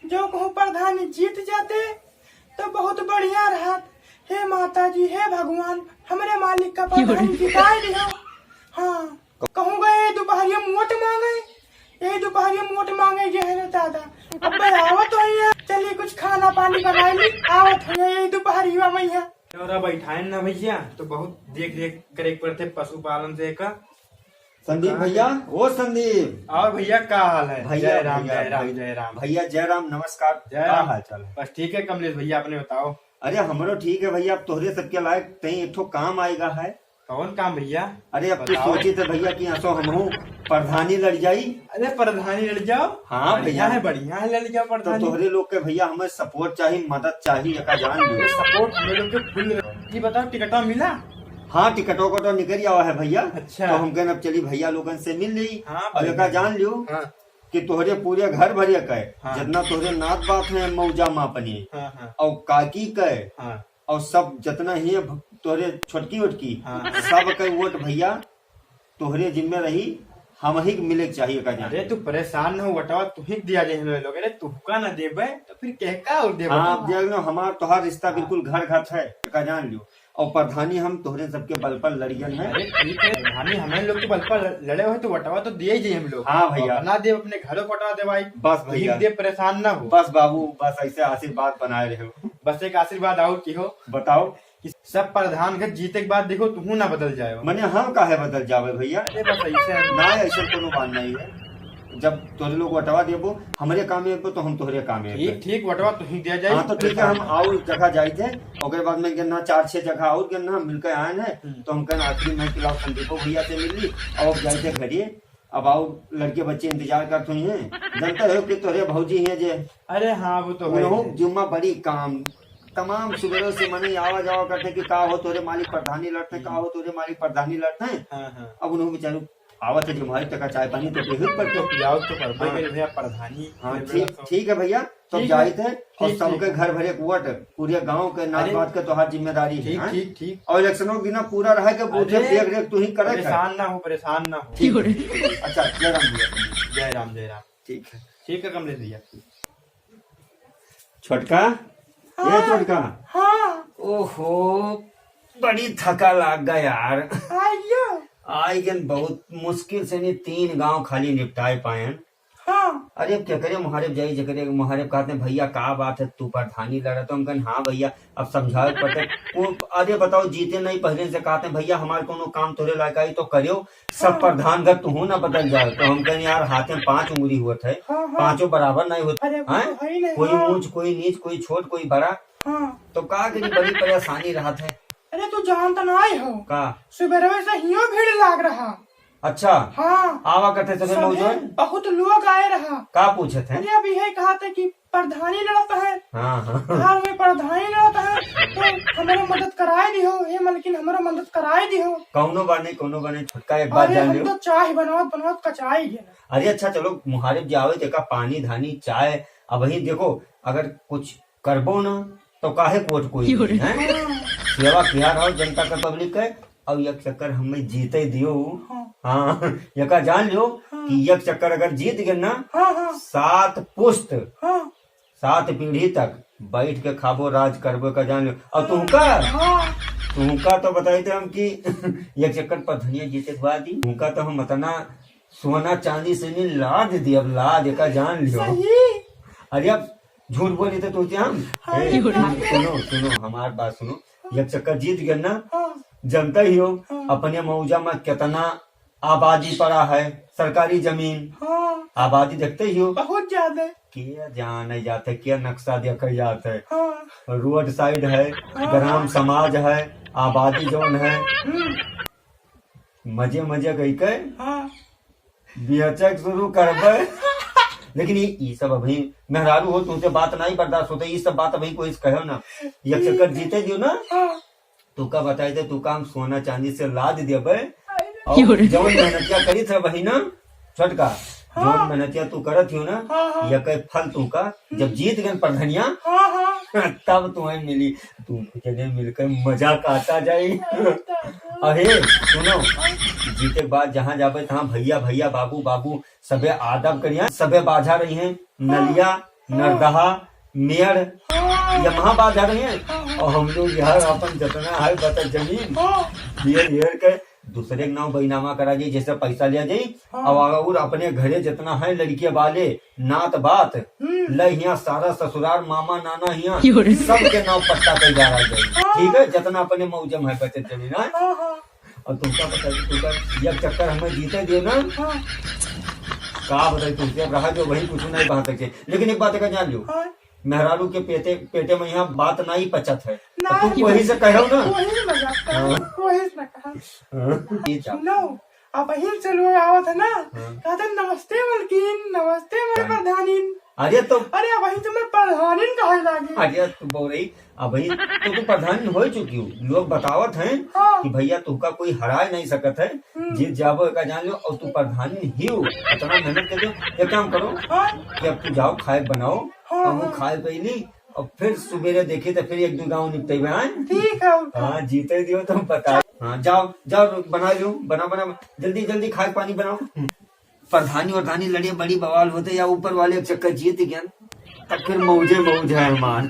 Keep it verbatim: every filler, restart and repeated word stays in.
जो कहूँ प्रधानी जीत जाते तो बहुत बढ़िया रहत। हे माता जी, हे भगवान, हमरे मालिक का प्रधानी जिताए दिहो। हाँ, कहूँ गए दुपहरिया में वोट मांगे, यही दुपहरिया में वोट मांगे गए हैं दादा। अब भाई आवत हो यहाँ, चलिए कुछ खाना पानी बनाए ली, आवत हो यहाँ यही दुपहरिया में यहाँ। तोरा बैठाएन ना भैया, तो बहुत देख रेख करे के पड़ते पशुपालन से का। संदीप का भैया, है? ओ संदीप। और भैया का हाल है? भैया, जय राम, भैया, जय राम, भैया, जय राम। भैया जय राम, नमस्कार। जय का राम। हाल चाल है? बस ठीक है कमलेश भैया, अपने बताओ। अरे हमरो ठीक है भैया, अब तोहरे सबके लायक तई एक ठो काम आएगा है। कौन काम भैया? अरे अब तू बताओ। सोची थे भैया कि असो हमहू प्रधानी लड़ जाई। अरे प्रधानी लड़ जाओ। हाँ बढ़िया भैया। है, बढ़िया है, लड़ जाओ तो प्रधानी। तोहरे लोग के भैया हमें support चाही, मदद चाही, एका जान लो। अरे support हम लोग के full रहे। ये बताओ टिकटवा मिला? हाँ टिकटवा को तो निकल आवा है भैया। अच्छा। तो हम कहन अब चली भैया लोगन से मिल ली। हाँ और भैया। एका जान लियो हाँ। कि तोहरे पूरे घर भरिया के हाँ। जितना तोहरे नात बात है मौजा माँ अपनी हाँ, हाँ। और काकी के हाँ। और सब जितना ही है भ-, तोहरे छोटकी वोटकी, हाँ। सब के वोट भैया तोहरे जिम्मे रही, हम ही के मिले के चाहिए का जान। अरे तू परेशान न हो, वोटवा तू ही के दिया जाए हम लोग। अरे तुहका न देबे तो फिर केहका और देबे? हाँ, अब देख लो, हमार तोहार रिश्ता हाँ। बिल्कुल घर घर है, का जान लियो। और प्रधानी हम तोहरे सबके बल पर लड़ियन है। अरे ठीक है, प्रधानी हमें लोग के बल पर लड़े हुए तो वोटवा तो दिए ही जाए हम लोग। हाँ भैया। अपना देब, अपने घरों के वोटवा देवाई। बस तू ही भैया। दे, परेशान ना हो। बस बाबू, बस ऐसे आशीर्वाद बनाए रहो। बस एक आशीर्वाद और की हो। बताओ। कि सब प्रधान के जीते के बाद देखो, तुहू ना बदल जाए। मने हम काहे बदल जावे भैया? अरे बस ऐसे है। ना, ऐसे कोनो बात नहीं है। जब तोहरे लोग वोटवा देबो, हमरे काम में तो हम तोहरे काम में ठीक, ठीक, वोटवा तुही दिया जाए। हाँ, तो ठीक है, हम परेशान ना। और जगह जाई थे, ओकरे बाद में कहना चार छह जगह और कहना मिलके आए हैं, हम्म। तो हम कहना आखिरी में कि लाओ संदीपो भैया से मिल ली, और जाई थे घरे। अब आओ, लड़के बच्चे इंतजार करत हुई हैं। जानते हो कि तोहरे भौजी हैं जे अरे हाँ, वो तो है उनहु ही। जुम्मा बड़ी काम, तमाम सुबेरे से मने आवा जावा करते कि का हो तोहरे मालिक प्रधानी लड़ते, का हो तोहरे मालिक प्रधानी लड़ते। हाँ, हाँ। अब उनहु बेचारू आवत है जुम्मा, तका चाय पानी तो पिए ही पड़ते। तो पियाओ तो पड़बे हाँ। करे भैया, प्रधानी हाँ, के ठीक, बेरा तो। ठीक है भैया, तो ठीक है, जाइत है और ठीक, सबके ठीक। घर भरे के वोट, पूरे गांव के नाच अरे, बात के तोहार जिम्मेदारी है, ठीक, हैं? ठीक, ठीक। और इलेक्शनों के दिन पूरा रहे के बूथे अरे, देख रेख तू ही करे कर। परेशान ना हो, परेशान ना हो। ठीक है, ठीक है। अच्छा, जय राम भैया। जय राम, जय राम। ठीक है। ठीक है कमलेश भैया। छोटका, ए हाँ। छोटका। हाँ। ओहो, बड़ी थका लाग गया यार। आइयो। आई गन बहुत मुश्किल से नहीं तीन गांव खाली निपटाए पाएन। हाँ। अरे अब क्या करे, मुहारिब जाई, जेकरे मुहारिब कहते हैं, "भैया, का बात है, तू प्रधानी लड़त हो?" हम कहन, "हाँ भैया।" अब समझावे के पड़ते, वो, अरे बताओ, जीते नहीं पहले से कहते हैं, "भैया, हमार कोनो काम तोरे लायक आई तो करियो, सब हाँ। प्रधान घर तुहू ना बदल जाओ।" तो हम कहन, "यार, हाथे में पांच उंगली होत है, हाँ, हाँ। पांचों बराबर नहीं होत, अरे, वो हैं? तो है ही नहीं, कोई हाँ। ऊंच, कोई नीच, कोई छोट, कोई बड़ा।" हाँ। तो का करी, बड़ी परेशानी रहत है। अरे, तू जानत नाई हो। का? सुबेरवे से हियो भीड़ लाग रहा। अच्छा। हाँ। आवा करते सभे सभे मौजूद? बहुत लोग आए रहा। का पूछत है? अरे, अब यही कहा था कि प्रधानी लड़त है। हाँ, हाँ। बिहार में प्रधानी लड़त है, तो हमारे मदद कराए दिहो, हे मलकिन, हमारे मदद कराए दिहो। कौनो बात नहीं, कौनो बात नहीं, छोटका एक बात अरे, जान हम लियो। तो चाय बनवत बनवत कचाई गए। अरे अच्छा, चलो, मुहारिब जे आवे, तेका पानी धानी, चाय, अब वही देखो, अगर कुछ करबो ना, तो काहे कोट कोई की हो रे? हैं? हाँ। सेवा किया रहो जनता का, पब्लिक के, और एक चक्कर हमें जीते दियो। हाँ। हाँ, यका जान लियो हाँ। कि एक चक्कर अगर जीत गए ना, हाँ, हाँ। सात पुश्त, हाँ। सात पीढ़ी तक बैठ के खाबो, राज करबो, का जान लियो। और तुमका, हाँ। तुमका तो बताई थे हम कि एक चक्कर प्रधनिया जीते के बाद ही तुमका तो हम इतना सोना चांदी से नहीं लाद दी, अब लाद का जान लियो। सही। अरे अब झूठ बोली तो तुझे हम। हाँ, ए, ये बात है। सुनो, सुनो, हमार बात सुनो। हाँ। एक चक्कर जीत गए ना, हाँ। जनता ही हो, हाँ। अपने मौजा में कितना आबादी पड़ा है, सरकारी जमीन, हाँ। आबादी देखते ही हो। बहुत ज्यादा। क्या जाने जाते, क्या नक्शा देखा जाता है। हाँ। रोड साइड है, हाँ। ग्राम समाज है, आबादी जौन है। हम्म। मजे मजे गई के हाँ। बेचक शुरू करबे। लेकिन ये, ये सब अभी मेहरारू हो, तुमसे बात नहीं बर्दाश्त होता, ये सब बात अभी कोई कहो ना। एक चक्कर जीते दियो ना, हाँ। तो का बताई दे, तू काम सोना चांदी से लाद देबे। अरे। और जौन मेहनतिया करी थे वही ना, छोटका, हाँ। जौन मेहनतिया तू करत हो ना, हाँ, हाँ। ये कई फल तू का, जब हम्म। जीत गए प्रधनिया, हाँ, हाँ। तब तुम्हें मिली। तू जने मिलकर मजा काटा जाई। अरे दादा। अहे, सुनो, हाँ। जीते के बाद जहाँ जाबे तहाँ भैया, भैया, बाबू, बाबू, सबे आदब करिया, सबे बाझा रही हैं, हाँ। नलिया, हाँ। नरदहा, मेड़, हाँ। यमहा बात है रही है। हाँ, हाँ। और हम लोग यहाँ अपन जितना है बचत जमीन, हाँ। मेड़, मेड़ के दूसरे के नाव बैनामा करा जाई, जैसे पैसा लिया जाई, हाँ। और, और अपने घरे जितना है लड़के वाले, नात बात, हम्म। ले हियाँ सारा ससुराल, मामा, नाना हियाँ, क्यों रे? सबके नाव पट्टा तैयार आ जाई। हाँ। ठीक है, जितना अपने मौजम है बचत जमीन है। हाँ, हाँ। और तुमका पता है, तुमका एक चक्कर हमें जीते दियो ना। हाँ। का बताई तुमसे, अब रहा जो वही कुछ नहीं कहा सके। लेकिन एक बात का जान लो, हाँ। मेहरारू के पेटे, पेटे में यहाँ बात नहीं पचत है। तो नहीं। तू वही से कहो ना। वही से मजाक कर, हाँ। वही से ना कहा। हाँ। ये जा। लो, अब वही से चलो आवत है ना। हाँ। कहते, "नमस्ते मलकिन, नमस्ते मोर हाँ। प्रधानिन।" अरे तो अरे, अब वही तो मैं प्रधानिन कहे लागी। अरे तू बोल रही, अब वही तो तू प्रधानिन हो चुकी हो। लोग बतावत हैं हाँ। कि भैया तुमका कोई हराए नहीं सकत है। हम्म। जीत जाबो एका जान लो, और तू प्रधानिन ही हो। इतना मेहनत कर दो, एक काम करो हाँ। कि अब तू जाओ, खाए बनाओ, हाँ, और वो हाँ। खाए पी ली, और फिर सुबेरे देखी तो फिर एक दो गाँव निपटेबे, हैं? ठीक है, उठा। हाँ, जीते दियो तो बता। हाँ, जाओ, जाओ, बना लो, बना, बना, जल्दी, जल्दी खाए पानी बनाओ। प्रधानी वरधानी लड़े बड़ी बवाल होते या ऊपर वाले एक चक्कर जीत गया, तब फिर मौजे मौज है हमार।